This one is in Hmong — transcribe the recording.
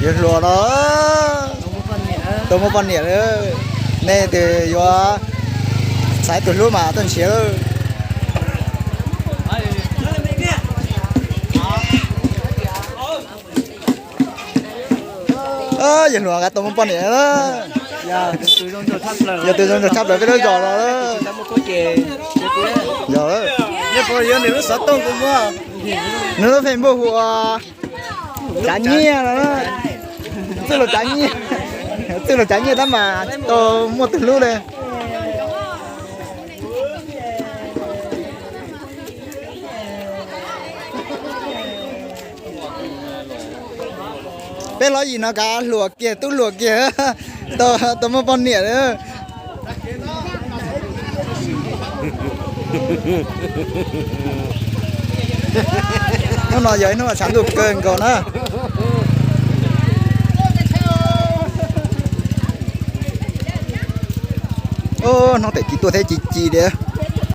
Yawg hluas no tau muaj poj niam lawm, nej tes yuav xaiv tus hlub mas tuaj nrhiav lawm. Yawg hluas nqa tau muaj poj niam, yog tus zoo nraug tshaj plaws peb lub zos no. Yog, nws lub xov tooj kuv muab, nws lub Facebook hu ua Tsav Nyiaj no. Txwj Laug Tsav Nyiaj, Txwj Laug Tsav Nyiaj tab mas tau muaj tus hlub li. Peb lub zos no kav hluas kiag tub hluas kiag, tau muaj poj niam lawm. Hnub no yog ib hnub tshav ntuj kawg nkaus na. Hnub tes ci tuaj thiab ci ci li.